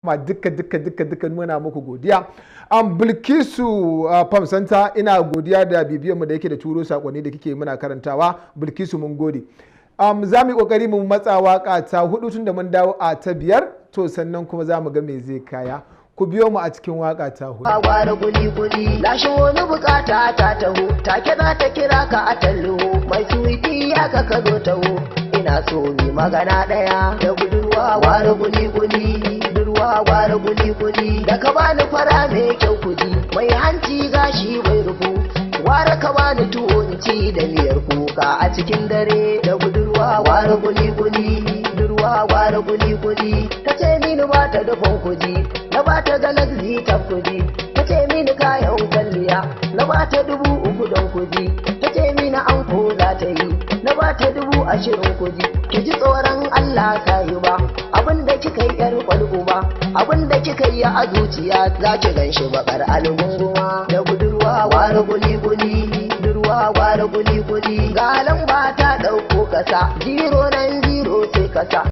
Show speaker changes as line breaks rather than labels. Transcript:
Ma duka duka duka duka muna muku godiya. An Bilkisu Pam Center, ina godiya da bibiyar mu da yake da turo sakonni da kike muna karantawa. Bilkisu, mun gode. Za mu yi kokari mu matsa waka ta hudu tun da mun dawo a ta biyar. To, sannan kuma za mu ga me zai kaya. Ku biyo mu a cikin waka ta hudu.
Gwara guli guli lashin wani bukata ta taho, take za ta kira ka a tallo mai suwiti, ya ka ka zo taho, ina so mi magana daya da budurwa. Gwara guli guli, budurwa gwara guli guli, da ka bani fara mai kyau, kuji mai hanci gashi mai rufu, gwara ka bani tuwo in ci da miyar kuka a cikin dare da budurwa. Gwara guli guli, budurwa gwara guli guli, ta ce mini ba ta dafan kuji, na ba ta Galaxy ta kuji, ta ce mini kayan kwalliya, na ba ta 3000 don kuji, ta ce mini anko za ta yi, na ba ta 20,000 kuji. Ki ji tsoron Allah sahiba, abin da kika yi yar kwal'uba, abin da kika yi a zuciya za ki gan shi bakar algunguma da budurwa. Gwara guli guli, budurwa gwara guli guli, ga lamba ta ɗauko kasa 0 nan 0 sai kasa.